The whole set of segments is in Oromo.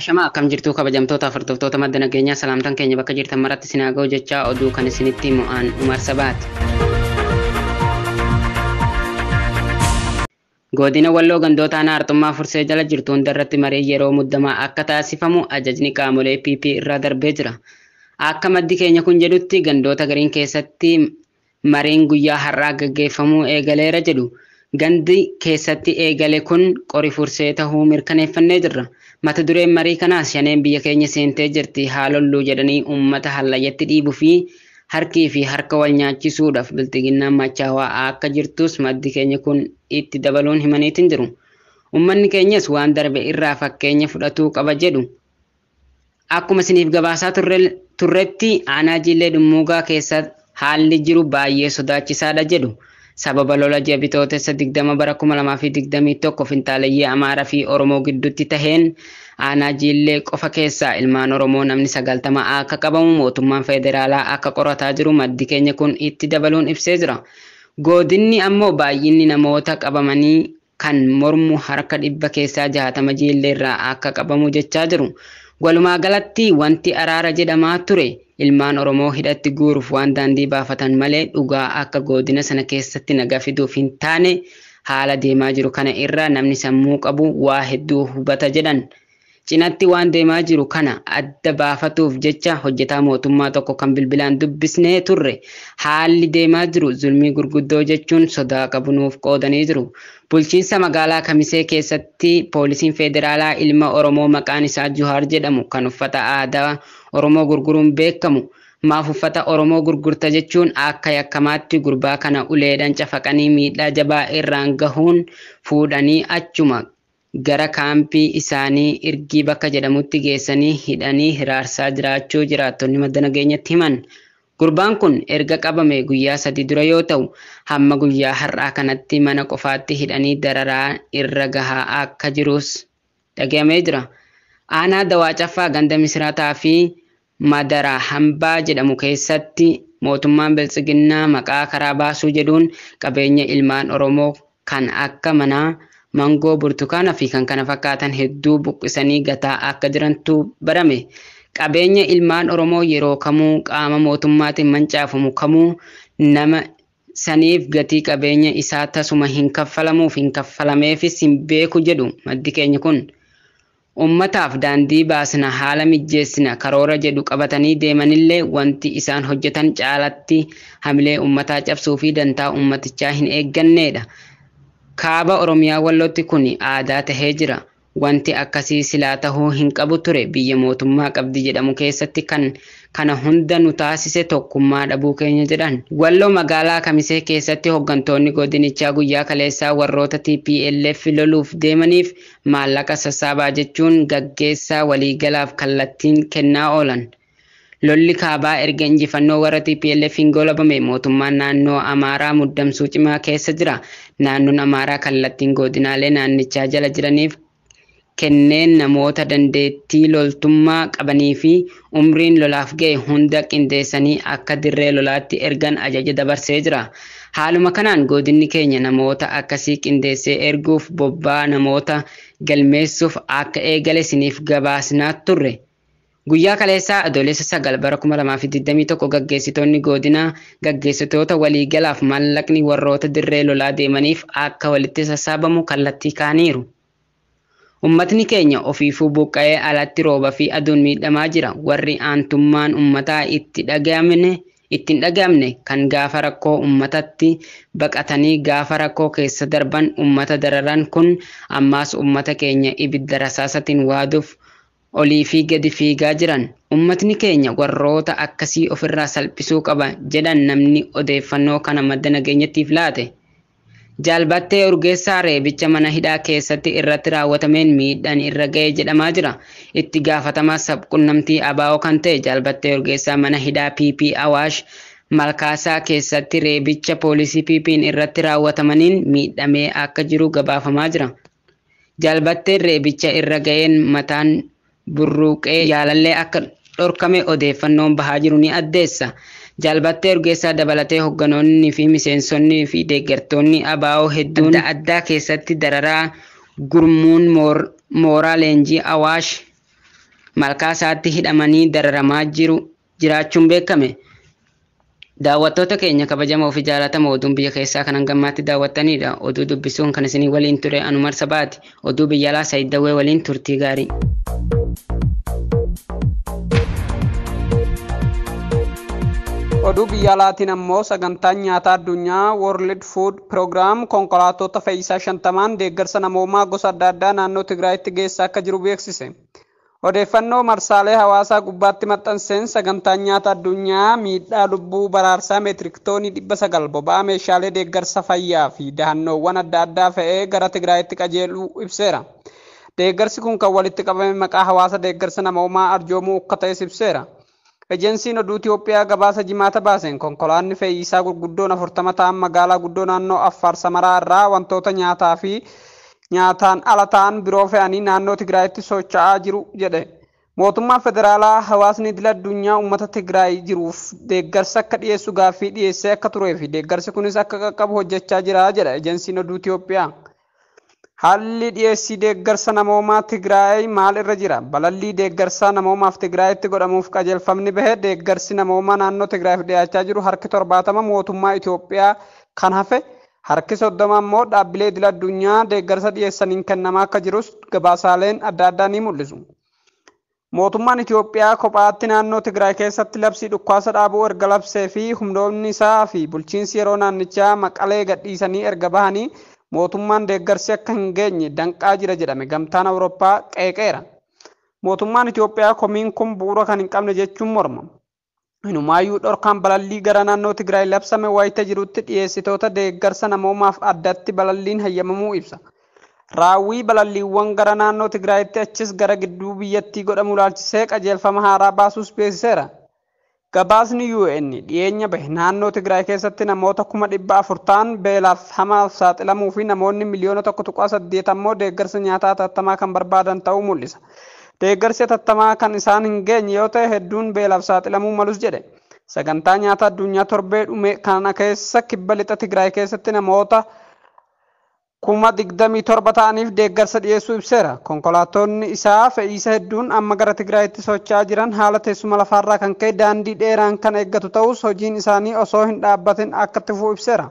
Ashamaa akkam jirtuu kabajamtoota hordoftoota madda nageenyaa salaamtaan keenya bakka jirtan maratti isin haa ga'u jechaa oduu kan isinitti himu aan Umar Sabaati. Godina Walloo gandoota aanaa Arxummaa Fursee jala jirtu hundarratti marii yeroo muddamaa akka taasifamu ajajni qaamolee PP irraa darbee jira. Akka maddi keenya kun jedhutti gandoota gariin keessatti mariin guyyaa har'aa gaggeeffamuu eegaleera jedhu. Gandi keessatti eegale kun qori fursee tahuu mirkaneeffannee jirra. Mata dureen marii kanaas shaneen biyya keenya seentee jirti haa lolluu jedhanii uummata hallayyatti dhiibuu fi harkii fi harka wal nyaachisuudhaaf bilxiginnaan machaawaa akka jirtus maddi keenya kun itti dabaluun himaniitiin jiru. Uummanni keenyas waan darbe irraa fakkeenya fudhatuu qaba jedhu. Akkuma isiniif gabaasaa turretti aanaa Jiillee Dhummuugaa keessa haalli jiru baay'ee sodaachisaadha jedhu. Sababa lola ji'a bitootessa 20 bara 2021 fintaaleyyii Amaaraa fi Oromoo gidduutti taheen aanaa Jiillee qofa keessaa ilmaan Oromoo namni 90 akka qabamu mootummaan federaalaa akka qorataa jiru maddi keenya kun itti dabaluun ibsee jira. Godinni ammoo baay'inni namoota qabamanii kan mormu harka 100 keessaa 60 Jiillee irraa akka qabamu jechaa jiru. Walumaa galatti wanti araara jedhamaa ture ilmaan Oromoo hidhatti guuruuf waan daandii baafatan malee dhugaa akka godina sana keessatti nagaa fiduuf hin taane haala deemaa jiru kana irraa namni sammuu qabu waa hedduu hubata jedhan. Cinatti waan deemaa jiru kana adda baafatuuf jecha hojjetaa mootummaa tokko kan bilbilaan dubbisnee turre haalli deemaa jiru zulmii gurguddoo jechuun sodaa qabu nuuf qoodanii jiru. Bulchiinsa magaalaa Kamisee keessatti poolisiin federaalaa ilma Oromoo maqaan isaa Juhaar jedhamu kan uffata aadaa Oromoo gurguruun beekamu maaf uffata Oromoo gurgurta jechuun akka yakkamaatti gurbaa kana uleedhaan cafaqanii miidhaa jabaa irraan gahuun fuudhanii achuma gara kaampii isaanii Irgii bakka jedhamutti geessanii hidhanii hiraarsaa jiraachuu jiraattonni madda nageenyatti himan. Gurbaan kun erga qabame guyyaa 3 dura yoo ta'u hamma guyyaa har'aa kanatti mana qofaatti hidhanii dararaa irra gahaa akka jirus dhagahamee jira. Aanaa Dawaa Caffaa ganda Misiraataa fi Madaraa Hambaa jedhamu keessatti mootummaan Biltsiginnaa maqaa karaa baasuu jedhuun qabeenya ilmaan Oromoo kan akka manaa, mangoo, burtukaana fi kan kana fakkaatan hedduu buqqisanii gataa akka jirantu barame. Qabeenya ilmaan Oromoo yeroo kamuu qaama mootummaatiin mancaafamu kamuu nama saniif gatii qabeenya isaa tasuma hin kaffalamuuf hin kaffalameefis hin beeku jedhu maddi keenya kun. Uummataaf daandii baasna haala mijjeessina karoora jedhu qabatanii deemanillee wanti isaan hojjetan caalatti hamilee uummataa cabsuu fi dantaa uummatichaa hin eeggannedha. Kaaba Oromiyaa Wallootti kun aadaa tahee jira. Wanti akkasii silaa tahuu hin qabu ture biyya mootummaa qabdi jedhamu keessatti kan kana hunda nu taasise tokkummaa dhabuu keenya jedhan. Walloo magaalaa Kamisee keessatti hooggantoonni godinichaa guyyaa kaleessaa warroota TPLF loluuf deemaniif maallaqa sassaabaa jechuun gaggeessaa waliigalaaf kallattiin kennaa oolan. Lolli kaabaa erga injifannoo warra TPLF hin golabame mootummaan naannoo Amaaraa muddamsuu cimaa keessa jira. Naannoon Amaaraa kallattiin godinaalee naannichaa jala jiraniif kenneen namoota dandeettii loltummaa qabanii fi umriin lolaaf ga'e hunda qindeessanii akka dirree lolaatti ergan ajaja dabarsee jira. Haaluma kanaan godinni keenya namoota akkasii qindeessee erguuf bobbaa namoota galmeessuuf akka eegale isiniif gabaasnaa turre. Guyyaa kaleessaa adoolessa 9 bara 2021 gaggeessitoonni godinaa gaggeessitoota waliigalaaf maallaqni warroota dirree lolaa deemaniif akka walitti sassaabamu kallattii kaaniiru. Uummatni keenya ofiifuu buqqa'ee alatti rooba fi aduun miidhamaa jira. Warri aantummaan uummataa itti hin dhaga'amne kan gaafa rakkoo uummatatti baqatanii gaafa rakkoo keessa darban uummata dararan kun ammaas uummata keenya ibidda rasaasatiin waaduuf olii fi gadi fiigaa jiran. Uummatni keenya warroota akkasii ofirraa salphisuu qaba jedhan namni odeeffannoo kana madda nageenyattiif laate. Jaalbattee Urgeessaa reebicha mana hidhaa keessatti irratti raawwatameen miidhaan irra ga'e jedhamaa jira. Itti gaafatamaa sabquunnamtii ABO kan ta'e Jaalbattee Urgeessaa mana hidhaa PP Awaash Malkaasaa keessatti reebicha poolisii PP'n irratti raawwatamaniin miidhamee akka jiru gabaafamaa jira. Jaalbatteen reebicha irra ga'een mataan burruuqee yaalallee akka dhorkame odeeffannoon bahaa jiru ni addeessa. Jaalbattee Urgeessaa dabalatee hoogganoonni fi miseensonni fi deeggartoonni ABO hedduun adda addaa keessatti dararaa gurmuun mooraa leenjii Awaash Malkaasaatti hidhamanii dararamaa jiru jiraachuun beekame. Daawwattoota keenya kabajamoo fi jaalatamoo, oduun biyya keessaa kan hangammaatti daawwattanidha. Oduu dubbisuun kan isinii waliin ture Anumar Sabaati. Oduu biyya alaa Saayid Dawwee waliin turtii gaarii. Oduu biyya alaatiin ammoo sagantaan nyaataa addunyaa World Food Program konkolaattota fe'iisaa 50n deeggarsa namoomaa gosa adda addaa naannoo Tigraayitti geessaa akka jiru beeksise. Odeeffannoo marsaalee hawaasaa gubbaatti maxxanseen sagantaan nyaata addunyaa miidhaa lubbuu baraarsaa meetirik toonii 900 boba'aa, meeshaalee deeggarsa fayyaa fi dahannoowwan adda addaa fe'ee gara Tigraayitti qajeeluu ibseera. Deeggarsi kun kan walitti qabame maqaa hawaasa deeggarsa namoomaa arjoomuu akka ta'es ibseera. Ejensiin oduu Itiyoophiyaa gabaasa Jimaata baaseen konkolaanni fe'iisaa gurguddoon 40 ta'an magaalaa guddoo naannoo Affaar Samaraa irraa wantoota nyaataa fi nyaataan ala ta'an biroo fe'anii naannoo Tigraayitti socho'aa jiru jedhe. Mootummaan federaalaa hawaasni idil addunyaa uummata Tigraay jiruuf deeggarsa akka dhiyeessu gaaffii dhiyeessee akka turee fi deeggarsi kunis akka qaqqabu hojjechaa jira jedha ejensiin oduu Itiyoophiyaa. Haalli dhiyeessii deeggarsa namoomaa Tigraay maal irra jira? Balallii deeggarsa namoomaaf Tigraayitti godhamuuf qajeelfamni bahe, deeggarsi namoomaa naannoo Tigraayiif dhiyaachaa jiru harki 70 mootummaa Itiyoophiyaa, kan hafe harki 30 ammoo dhaabbilee idil addunyaa deeggarsa dhiyeessaniin kennamaa akka jirus gabaasaaleen adda addaa ni mul'isu. Mootummaan Itiyoophiyaa kophaatti naannoo Tigraay keessatti labsii dhukkaasa dhaabuu erga labsee fi humnoonni isaa fi bulchiinsi yeroo naannichaa Maqalee gadhiisanii erga bahanii mootummaan deeggarsi akka hin geenye danqaa jira jedhame gamtaan Awurooppaa qeeqeera. Mootummaan Itiyoophiyaa komiin kun bu'uura kan hin qabne jechuun morma. Inumaayyuu dhorkaan balallii gara naannoo Tigraay labsame wayita jirutti dhiyeessitoota deeggarsa namoomaaf addatti balalliin hayyamamuu ibsa. Raawwii balalliiwwan gara naannoo Tigraayitti achis gara gidduu biyyattii godhamu ilaalchisee qajeelfama haaraa baasuus beeksiseera. Gabaasni UN dhiyeenya bahe naannoo Tigraay keessatti namoota 400,000 ta'an beelaaf hamaaf saaxilamuu fi namoonni 1.8 miliyoona ammoo deeggarsa nyaataa hatattamaa kan barbaadan ta'uu mul'isa. Deeggarsi hatattamaa kan isaan hin geenye yoo ta'e hedduun beelaaf saaxilamuu malus jedhe. Sagantaa nyaata addunyaa torbee dhume kana keessa kibba lixa Tigraay keessatti namoota 27,000 ta'aniif deeggarsa dhiyeessuu ibseera. Konkolaattonni isaa fe'iisa hedduun amma gara Tigraayitti socho'aa jiran haala teessuma lafaarraa kan ka'e daandii dheeraan kan eeggatu ta'us hojiin isaanii osoo hin dhaabbatin akka itti fufu ibseera.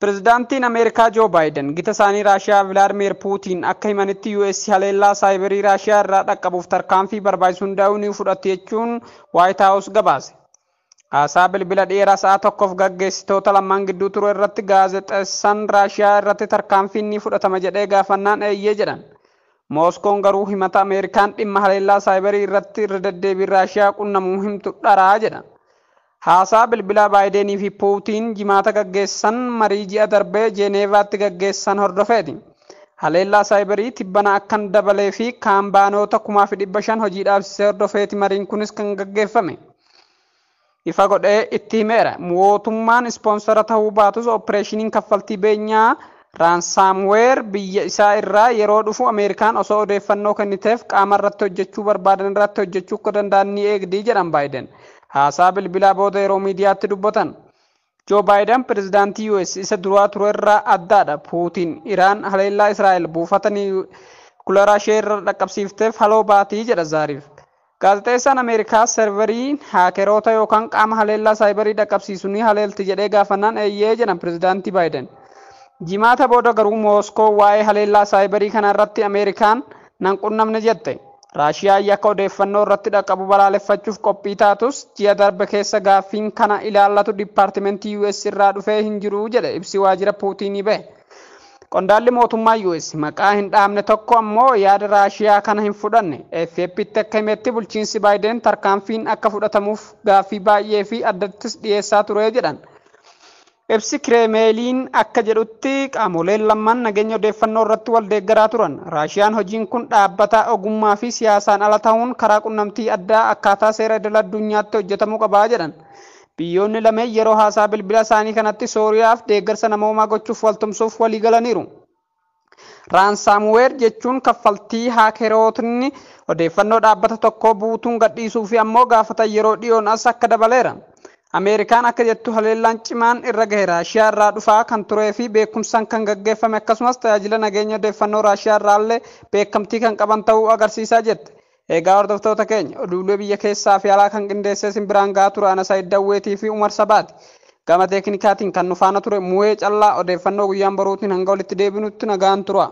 Pireezidaantiin Ameerikaa Joo Baayiden gita isaanii Raashiyaa Vilaadimir Puutiin akka himanitti US haleellaa saayibarii Raashiyaa irraa dhaqqabuuf tarkaanfii barbaachisu hundaa'uu ni fudhatti jechuun Waayit Haawus gabaase. Haasaa bilbila dheeraa sa'a tokkoof gaggeessitoota lamaan gidduu ture irratti gaazexeessaan Raashiyaa irratti tarkaanfiin ni fudhatama jedhee gaafannaan eeyyee jedhan. Mooskoon garuu himata Ameerikaan dhimma haleellaa saayibarii irratti irra deddeebiin Raashiyaa qunnamuu himtu dharaa jedha. Haasaa bilbilaa Baayidenii fi Puutiin Jimaata gaggeessan marii ji'a darbee Jeeneevaatti gaggeessan hordofeeti. Haleellaa saayibarii tibbana akkan dabalee fi kaampaanoota 5,500 hojii dhaabsisee hordofeeti mariin kunis kan gaggeeffame. Ifa godhee itti himeera. Mootummaan ispoonsara ta'uu baatus opereeshiniin kaffaltii beenyaa raansaamweer biyya isaa irraa yeroo dhufu Ameerikaan osoo odeeffannoo kenniteef qaama irratti hojjechuu barbaadan irratti hojjechuu akka danda'an ni eegdii jedhan Baayiden. Haasaa bilbilaa booda yeroo miidiyaatti dubbatan. Joo Baayiden pireezidaantii US isa duraa ture irraa addaadha. Puutiin Iraan haleellaa Israa'el buufata niwukilaraa ishee irra dhaqqabsiifteef haloo baatii jedha Zaariif. Gaazexeessaan Ameerikaa serverii haakeroota yookaan qaama haleellaa saayibarii dhaqqabsiisu ni haleelti jedhee gaafannaan eeyyee jedhan pireezidaantii Baayiden. Jimaata booda garuu Mooskoo waa'ee haleellaa saayibarii kana irratti Ameerikaan nan qunnamne jette. Raashiyaa yakka odeeffannoo irratti dhaqqabu balaaleffachuuf qophii taatus ji'a darbe keessa gaaffiin kana ilaallatu diippaartimentii US irraa dhufee hin jiru jedhe ibsi waajjira Puutinii bahe. Qondaalli mootummaa US maqaa hin dhaamne tokko ammoo yaada Raashiyaa kana hin fudhanne. AFP'tti akka himetti bulchiinsi Baayiden tarkaanfiin akka fudhatamuuf gaaffii baay'ee fi addattis dhiyeessaa ture jedhan. Ibsi Kireemeliin akka jedhutti qaamoleen lamaan nageenya odeeffannoo irratti wal deeggaraa turan. Raashiyaan hojiin kun dhaabbata ogummaa fi siyaasaan ala ta'uun karaa qunnamtii addaa akkaataa seera idil addunyaatti hojjetamuu qabaa jedhan. Biyyoonni lameen yeroo haasaa bilbila isaanii kanatti Sooriyaaf deeggarsa namoomaa gochuuf waltumsuuf walii galaniiru. Raansaamweer jechuun kaffaltii haakerootni odeeffannoo dhaabbata tokkoo buutuun gadhiisuu fi ammoo gaafatan yeroo dhiyoon as akka dabaleera. Ameerikaan akka jettu haleellaan cimaan irra gahe Raashiyaa irraa dhufaa kan turee fi beekumsaan kan gaggeeffame, akkasumas tajaajila nageenya odeeffannoo Raashiyaa irraallee beekamtii kan qaban ta'uu agarsiisaa jette. Egaa hordoftoota keenya, oduulee biyya keessaa fi alaa kan qindeessee isin biraan gahaa ture Ana Saayid Dawweetii fi Umar Sabaati. Gama teeknikaatiin kan nu faana ture Mu'ee Callaa. Odeeffannoo guyyaan boruutiin hanga walitti deebinutti nagaan tura.